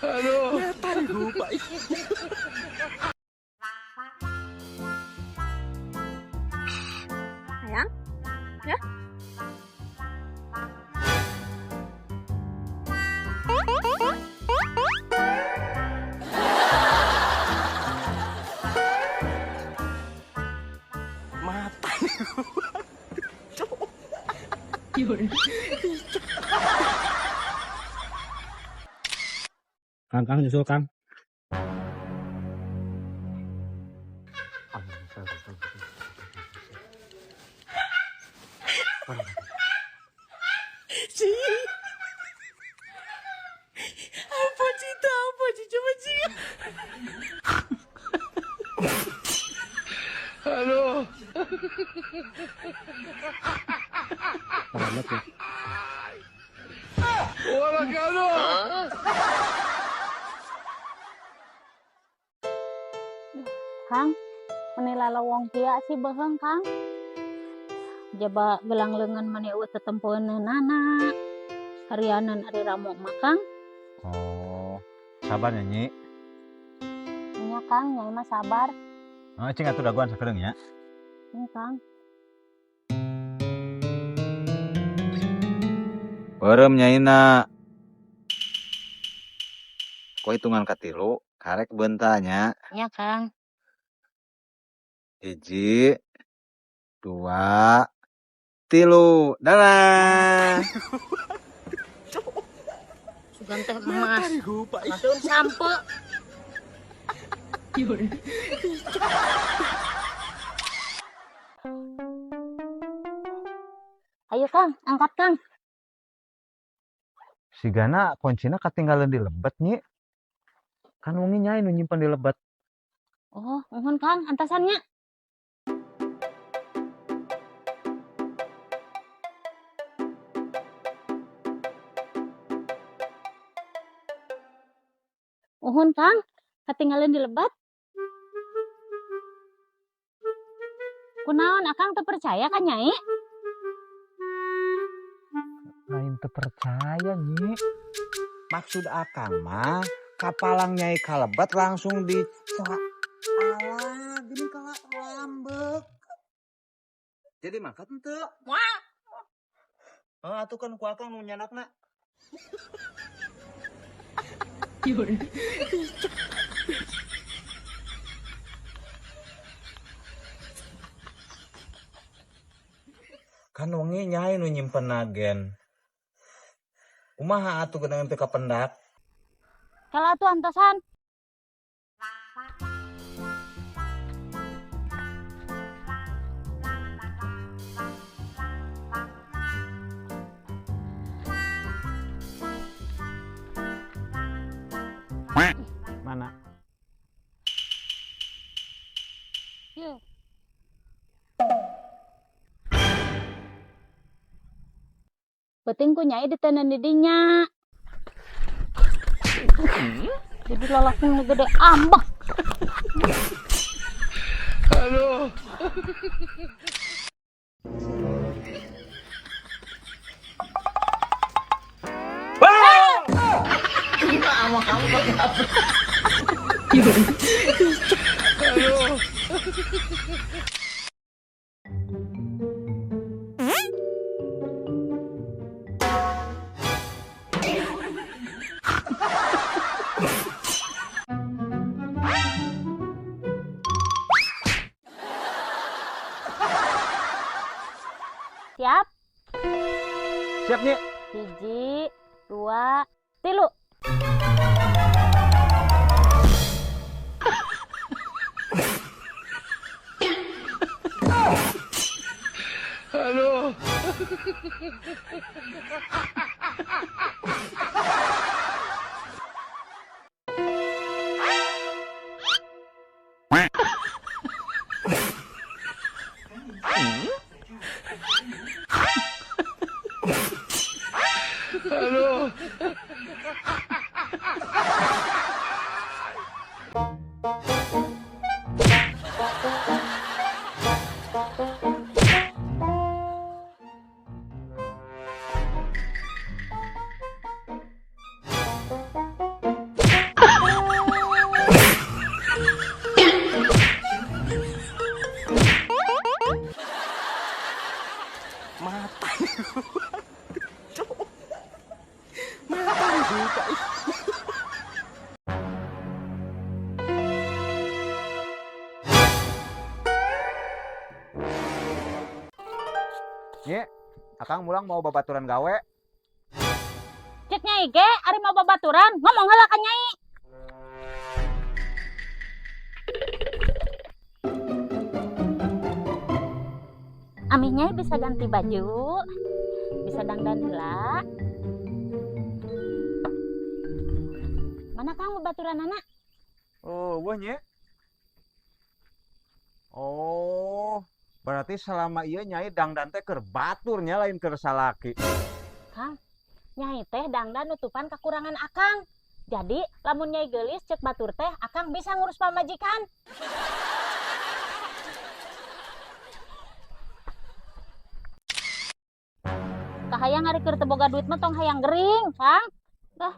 Aduh. Sayang? Ya? Mata. Kang, Kang, nyusul, Kang. Apa cita? Apa sih? Coba sih. Aduh. Banget ya. Wala kano. Kang, meni lalawong kieu sih beuheung, Kang. Jaba gelang leungeun mani euweuh tetempoeunana. Harianan ari ramo mah, Kang. Oh, sabar ya, Nyi. Nya, Kang, nyai mah sabar. Oh, cing atuh dagoan sakedeung ya. Ini, Kang. Beureum nyaina. Ku hitungan katilu, karek beunta nya. Nya, Kang. 1, 2, 3. Dadah. Sugan teh emas. Masukin sampo. Ayo, Kang, angkat, Kang. Sigana kuncina ketinggalan di lebet, Nyi. Kan wengi nyai nu nyimpen di lebet. Oh, mohon, Kang, antasannya. Uhun, Kang, ketinggalan di lebet. Kunaon Akang teu percaya ka Nyai? Lain teu percaya, Nyi. Maksud Akang mah kapalang Nyai kalebet langsung di Alah, gini kala lambek. Jadi mangkat henteu? Moal. Heeh, atuh kan ku Akang nu nyandakna. Kan wengi Nyai nu nyimpen agen. Kumaha atuh geuneuh teu kapendak? Kala atuh antosan. Mana? Yeuh. Beuting ku Nyai diteundeun di dinya. Jadi lalaki nu gede ambek. Aduh. Aduh. Siap? Siap, Nyi. 1, 2, 3. Aduh. Aduh. Nyi, Akang mulang mawa babaturan gawe. Cek Nyai ge ari mawa babaturan, ngomong heula ka Nyai. Amih Nyai bisa ganti baju, bisa dangdan heula. Mana Kang babaturanana? Oh, wah Nyi. Oh, berarti selama ieu Nyai dangdan teh keur batur nya, lain keur salaki. Kang, Nyai teh dangdan nutupan kekurangan Akang. Jadi, lamun Nyai geulis cek batur teh, Akang bisa ngurus pamajikan. Kahayang ari keur teu boga duit mah tong hayang gering, Kang. Dah,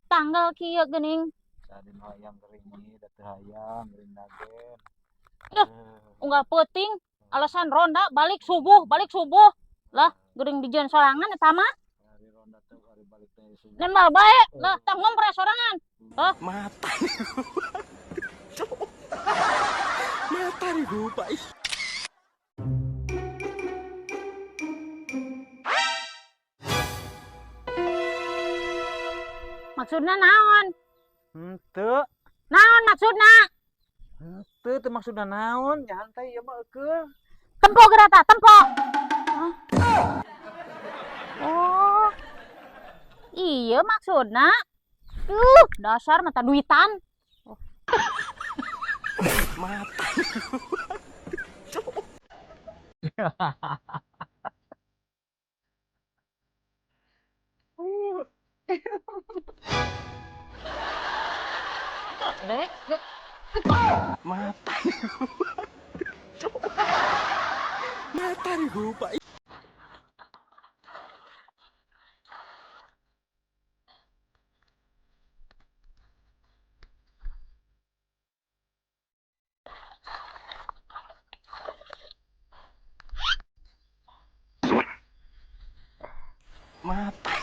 tanggal kieu geuning. Tadi hayang gering nih, da teu hayang gering dagen. Dah, unggal peuting alasan ronda balik subuh, balik subuh. Lah, gering dijieun sorangan eta mah. Hari ronda teh hari balik teh subuh. Nembal bae, lah tah ngompres sorangan. Hah? Mata nih. Mata nih lupa ih. Maksudna naon? Henteu. Naon maksudna? Henteu, teu maksudna naon, nyantai ieu mah eukeuh. Tempo geura tah, tempo. Hah? Oh. Iya maksudna. Duh, dasar mata duitan. Oh. Mata. Dek. Mata. Mata nih lupa. Mata.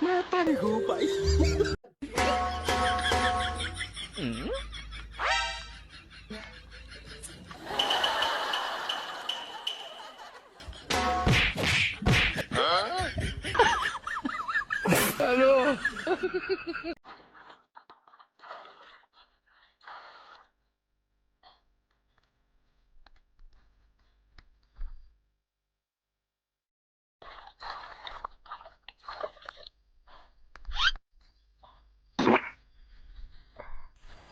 Mata nih lupa. Aduh.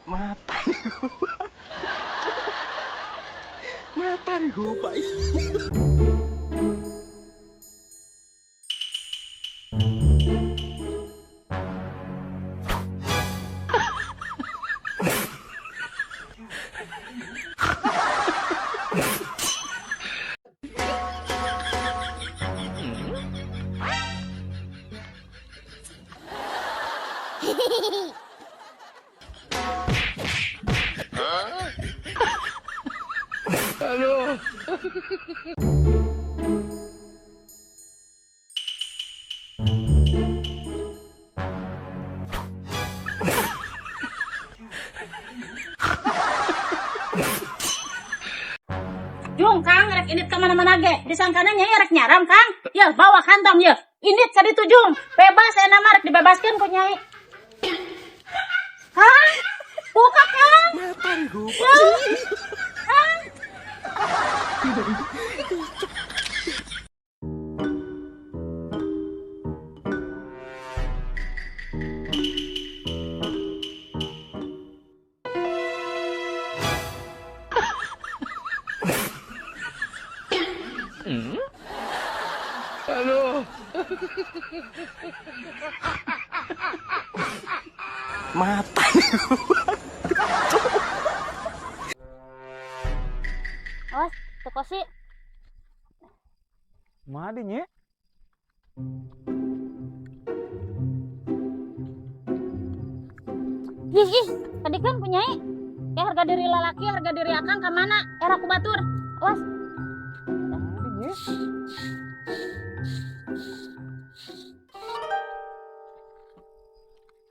Mata. Mata nih lupa. Aduh. Jung, Kang, rek indit ka mana-mana ge. Disangkana Nyai rek nyaram, Kang. Ya, bawa kantong ya. Indit saditu Jung. Bebas enak mah rek dibebaskeun ku Nyai. Kang, buka Kang. Mata nih lupa. Ya. Kang. Aduh. Mata. Awas, teu kosi. Madi Nyi? Ih, ih, tadi kan punya Nyai. Kayak harga diri lalaki, harga diri Akang ka mana? Era ku batur. Awas. Madi Nyi?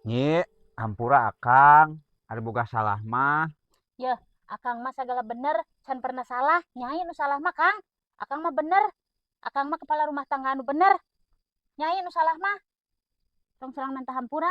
Nyi, hampura Akang, ari boga salah mah. Yeuh, Akang mah sagala bener, Can pernah salah, Nyai nu salah mah, Kang. Akang mah bener. Akang mah kepala rumah tangga anu bener. Nyai nu salah mah. Tong serang minta hampura.